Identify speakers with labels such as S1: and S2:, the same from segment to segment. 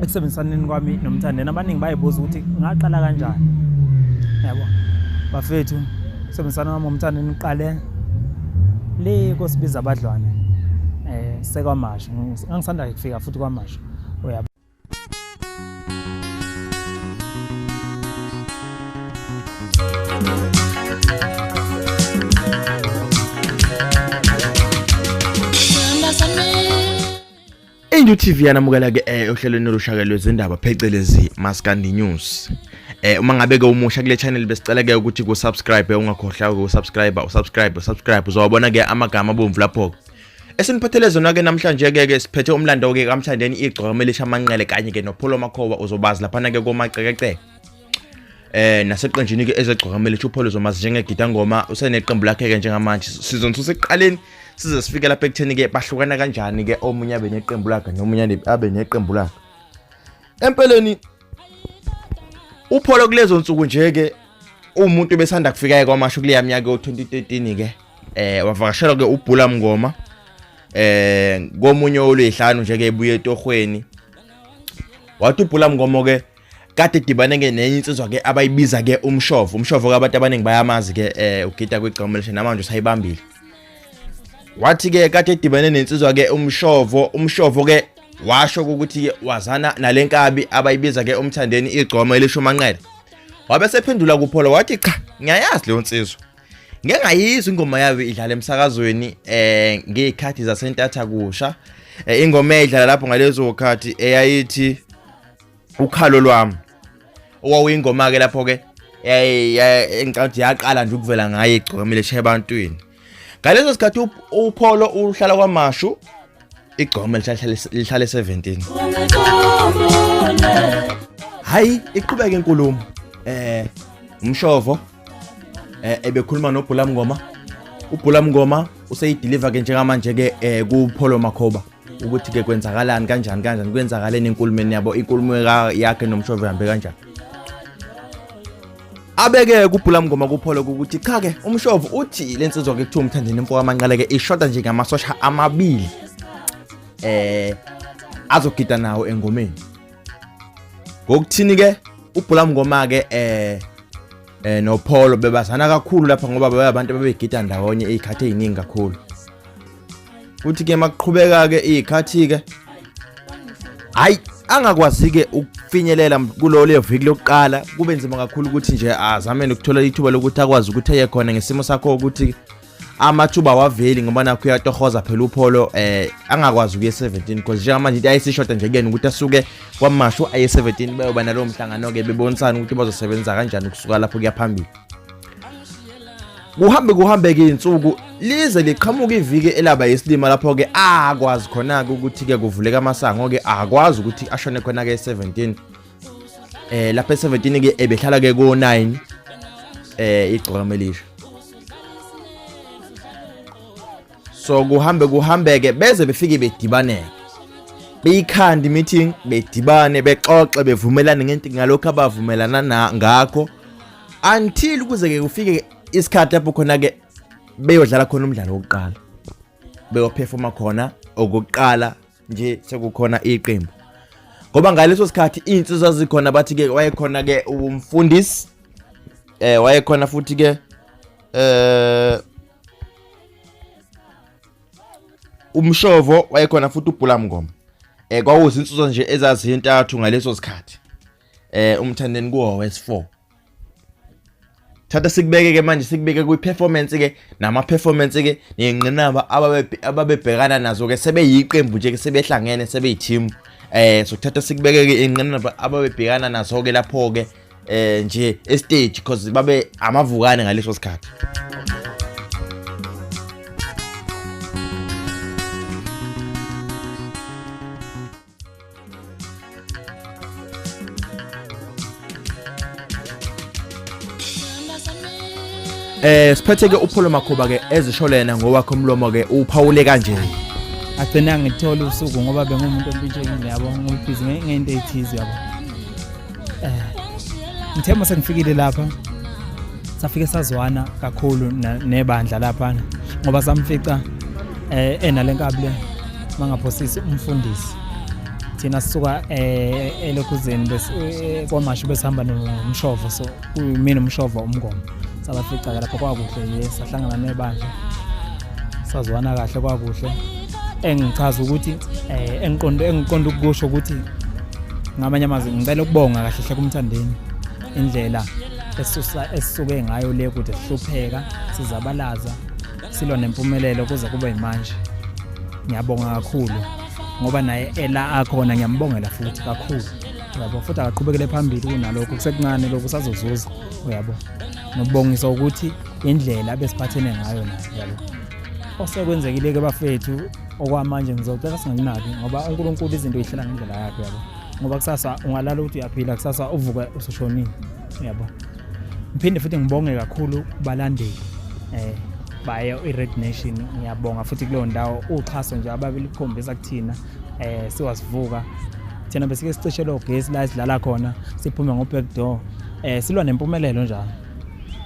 S1: Ekusebenzisaneni kwami noMthandeni, abaningi bayibuza ukuthi ngaqala kanjani. Yabo bafethu, ukusebenzisana kwami noMthandeni uqale le kosibiza abadlwane sekwaMashu. Ngangisanda kufika futhi kwaMashu, uyabo.
S2: Indu TV yanamukela ke ohlelweni olushaka lwezindaba phecelezi Maskandi News. Uma ngabe ke umusha kule channel besicela ke ukuthi ku subscribe, ungakhohlwa ku subscribe, usubscribe, usubscribe, uzowabona ke amagama abomvu lapho. Esiniphathele zona ke namhlanje ke ke siphethe umlando ke kaMthandeni igcokama elisha amanqele kanye ke noPholo Makhoba, uzobazi laphana ke komacekeceke. Naseqenjini ke ezegcokama elisha uPholo uzomazi njengegida ngoma, useneqembu lakhe ke njengamanje. Sizonisusa ekuqaleni size sifike lapha ekutheni ke bahlukana kanjani ke, omunye abe neqembu lakhe nomunye abe neqembu lakhe. Empeleni uPholo kulezo nsuku nje ke umuntu besanda kufika kwaMashu kuleya minyaka yo-2013 ke, wavakashelwa ke uBhula Mngoma komunye olwehlanu nje ke ebuye etohweni. Wathi uBhula Mngoma ke kade dibane ke nenye insizwa ke abayibiza ke umshovo. Umshovo ke abantu abaningi bayamazi ke, ugida kwigcama elisha namanje usayibambile. Wathi ke kade dibane nensizwa ke umshovo, umshovo ke washo ukuthi ke wazana nalenkabi abayibiza ke uMthandeni igcoma elisho manqele. Wabe sephendula kuPholo wathi cha, ngiyayazi leyo nsizwa, ngeke ngayizwa ingoma yayo idlala emsakazweni ngezikhathi zasentatha kusha. Ingoma eyidlala lapho ngalezo khathi eyayithi ukhalo lwami, owawuyingoma ke lapho ke engicabanga ukuthi yaqala nje ukuvela ngayo igcokama elisha ebantwini. Ngaleso sikhathi uPholo uhlala kwaMashu, igcokama lihlala 17. Hayi, iqhubeka inkulumo, umshovo ebekhuluma noBhula Mngoma. UBhula Mngoma useyideliver ke njengamanje ke kuPholo Makhoba ukuthi ke kwenzakalani, kanjani kanjani, kwenzakaleni enkulumeni yabo, inkulumo yakhe nomshovo ihambe kanjani. Abeke kuBhula Mngoma kuPholo ukuthi cha ke umshovo uthi lensizwa ke kuthiwa uMthandeni imfo kaManqele ke ishoda nje ngamasosha amabili azogida nawo engomeni. Ngokuthini ke uBhula Mngoma ke noPholo bebazana kakhulu lapha ngoba babe abantu ababegida ndawonye izikhathi eziningi kakhulu. Futhi ke makuqhubeka ke izikhathi ke hayi angakwazi ke ukufinyelela kulo leyo viki lokuqala, kube nzima kakhulu ukuthi nje azame ukuthola ithuba lokuthi akwazi ukuthi aye khona ngesimo sakho ukuthi amathuba awaveli ngoba nakho uyatohoza phela uPholo, angakwazi ukuya 17 because njengamanje into ayisishoda nje kuyena ukuthi asuke kwaMashu aye 17 bayoba nalowo mhlangano ke bebonisana ukuthi bazosebenza kanjani ukusuka lapho kuya phambili. Kuhambe kuhambe ke insuku lize liqhamuka iviki elaba yesilima lapho ke akwazi khona ke ukuthi ke kuvuleka amasango ke akwazi ukuthi ashone khona ke 17. Lapha e17 ke ebehlala ke ko 9 igcokama elisha. So kuhambe kuhambeke beze befike bedibaneke, beyikhanda meeting, bedibane bexoxe bevumelane ngento ngalokho abavumelana ngakho until kuze ke kufike isikhathi lapho khona ke beyodlala khona umdlalo wokuqala, beyoperforma khona okokuqala nje sekukhona iqembu. Ngoba ngaleso sikhathi insizwa zikhona, bathi ke wayekhona ke umfundisi, wayekhona futhi ke umshovo, wayekhona futhi uBhula Mngoma. Kwawuzinsizwa nje ezazintathu ngaleso sikhathi, uMthandeni kuwo wes4. Thatha sikubeke ke manje, sikubeke kwi performance ke nama performance ke nengqinamba ababebhekana nazo ke sebeyiqembu nje ke sebehlangene sebeyi team. So kuthatha sikubeke ke ingqinamba ababebhekana nazo ke lapho ke nje e stage because babe amavukane ngaleso sikhathi. Siphethe ke uPholo Makhoba ke ezisho lena ngowakhe umlomo ke uphawule kanje.
S1: Agcina ngithola usuku ngoba bengumuntu ompintshekile yabo, ngibhizi ngento ethize yabo. Ngithe mase ngifikile lapha safike sazwana kakhulu nebandla lapha ngoba samfica enale nkabi le mangaphosisi umfundisi. Thina sisuka elokhuzeni kwaMashu besihamba nomshovo, so mina umshovo umngoma sabafica lapho, kwakuhle nje, sahlangana nebandla, sazwana kahle, kwakuhle. Engichaza ukuthi engiqonde ukusho ukuthi ngamanye amazwi ngicela ukubonga kahle hle kuMthandeni indlela esisuke ngayo le kude, sihlupheka, sizabalaza, silwa nempumelelo kuze kube yimanje. Ngiyabonga kakhulu ngoba naye ela akhona, ngiyambongela futhi kakhulu, uyabo. Futhi akaqhubekele phambili kunalokho, kusekuncane lokhu, sazozuza, uyabo. Nokubongisa ukuthi indlela abesiphathene ngayo naye, uyabo. Osekwenzekile-ke bafethu, okwamanje ngizocela singakunaki ngoba uNkulunkulu izinto uyihlela ngendlela yakhe, uyabo, ngoba kusasa ungalala ukuthi uyaphila, kusasa uvuke usushonile, uyabo. Ngiphinde futhi ngibonge kakhulu kubalandeli bayo i-Red Nation. Ngiyabonga futhi kuleyo ndawo, uxhaso nje ababelikhombisa kuthina siwasivuka thina, besike sicishelwe ugesi la esidlala khona, siphume ngo-back door. Silwa nempumelelo njalo,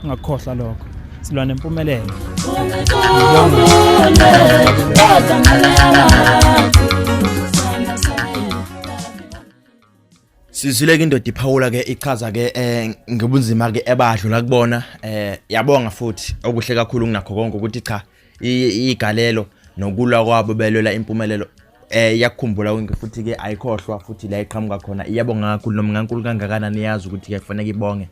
S1: ungakukhohlwa lokho, silwa nempumelelo. Ngibonga.
S2: Sizwile ke indoda iphawula ke, ichaza ke ngobunzima ke ebadlula kubona. Yabonga futhi okuhle kakhulu kunakho konke ukuthi cha, igalelo nokulwa kwabo belwela impumelelo iyakukhumbula konke futhi ke ayikhohlwa futhi la iqhamuka khona. Iyabonga kakhulu noma ngankulu kangakanani, iyazi ukuthi ke kufanele ibonge.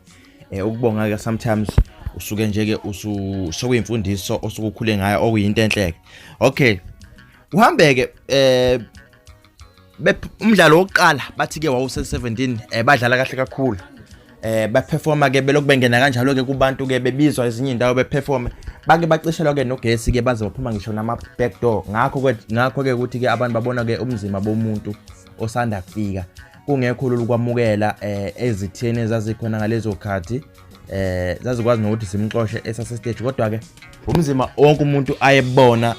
S2: Ukubonga ke sometimes usuke nje ke usu sokuyimfundiso osuke ukhule ngayo, okuyinto enhleke. Okay, uhambe ke umdlalo wokuqala bathi ke wawuse 17, badlala kahle kakhulu, baperforma ke, belokhu bengena kanjalo ke kubantu ke, bebizwa ezinye indawo beperform, bake bacishelwa ke nogesi ke, baze baphuma ngisho nama back door. Ngakho ke ukuthi ke abantu babona ke umzima bomuntu osanda kufika, kungekho lula ukwamukela ezitheni ezazikhona ngalezo khathi, zazikwazi nokuthi simxoshe esase stage, kodwa ke umzima wonke umuntu ayebona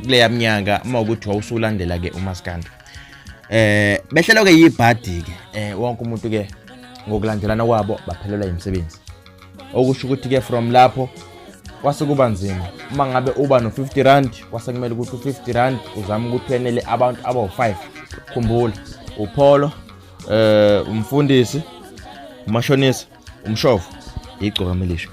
S2: kuleya minyaka uma ukuthi wawusulandela ke uMaskandi. Behlelwa ke yibhadi ke, wonke umuntu ke ngokulandelana kwabo baphelelwa imisebenzi, okusho ukuthi ke from lapho kwase kuba nzima. Uma ngabe uba no-50 rand, kwase kumele ukuthi u-50 rand uzame ukuthi wenele abantu abawu-5. Khumbula upholo, umfundisi, umashonisa, umshovo, igcokama elisha.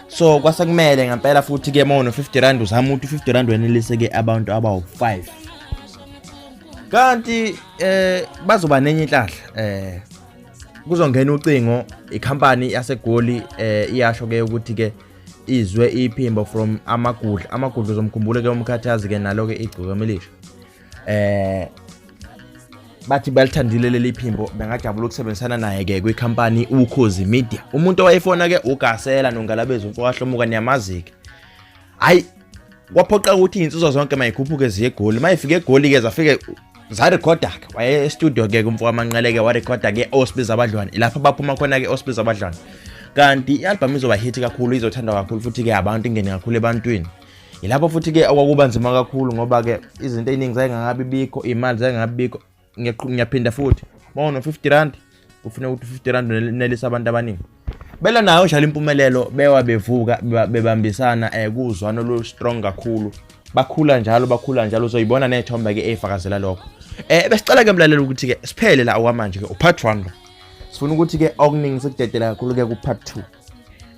S2: So kwase kumele ngempela futhi ke uma uno-50 rand uzame ukuthi u-50 rand wenelise ke abantu abawu-5. Kanti bazoba nenye inhlahla, kuzongena ucingo, ikhampani yaseGoli iyasho ke ukuthi ke izwe iphimbo from Amagudla. Amagudla uzomkhumbula ke umkhathazi ke nalo ke igcokama elisha. Bathi balithandile leli phimbo, bengajabula ukusebenzisana naye ke kwikhampani Ukhozi Media. Umuntu owayefona ke uGasela noNgalabezi umfowahlomuka, niyamazi ke. Hayi, kwaphoqa ukuthi izinsizwa zonke mayikhuphuke ziye eGoli. Mayifike eGoli ke zafike zarekhoda ke, waye e-studio ke kumfo wamanqele ke, warekhoda ke Osibiza Abadlwane. Lapho baphuma khona ke Osibiza Abadlwane. Kanti i-album izoba hit kakhulu, izothandwa kakhulu futhi ke abantu, ingene kakhulu ebantwini. Yilapho futhi ke okwakuba nzima kakhulu ngoba ke izinto eziningi zayingangabi bikho, imali zayingabi bikho. Ngiyaphinda futhi, uma uno 50 rand ufuna ukuthi 50 rand unelisa abantu abaningi. Bela nayo njalo impumelelo, bewa bevuka, bebambisana, kuzwano lu strong kakhulu, bakhula njalo, bakhula njalo. Uzoyibona nethombe ke efakazela lokho. Besicela ke mlaleli ukuthi ke siphele la okwamanje ke upart 1 lo. Sifuna ukuthi ke okuningi sikudedela kakhulu ke ku part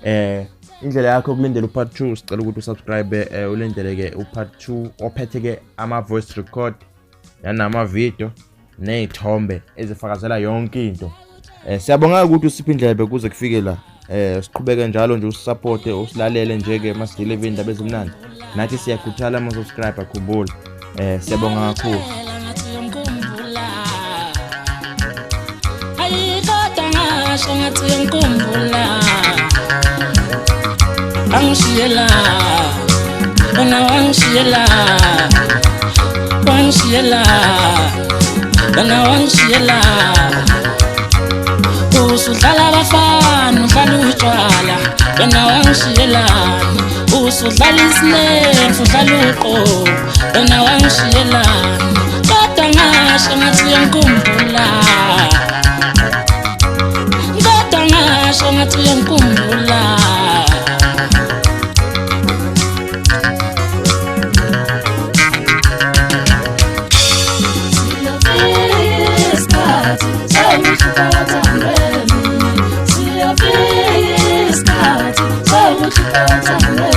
S2: 2. Indlela yakho yokulindela upart 2, sicela ukuthi usubscribe, ulindele ke upart 2 ophethe ke ama voice record yanama video nezithombe ezifakazela yonke into. Siyabonga ukuthi usiphe indlebe kuze kufike la. Siqhubeke njalo nje usupporte, usilalele nje ke masideliver indaba ezimnandi. Nathi siyakhuthala ama subscribe, khumbula. Siyabonga kakhulu.
S3: Ayi kodwa ngasho ngathi uyangikhumbula, angishiyela wena, wangishiyela, wangishiyela wena, wangishiyela. Usudlala abafana, udlala utshwala wena, wangishiyelani? Usudlala isinemfu, udlala uqobo wena, wangishiyelani? Kodwa ngasho ngathi uyangikhumbula, kodwa ngasho ngathi uyangikhumbula. Isikhathi sokuhlupha othandweni. Siyafika isikhathi sokuhlupha othandweni.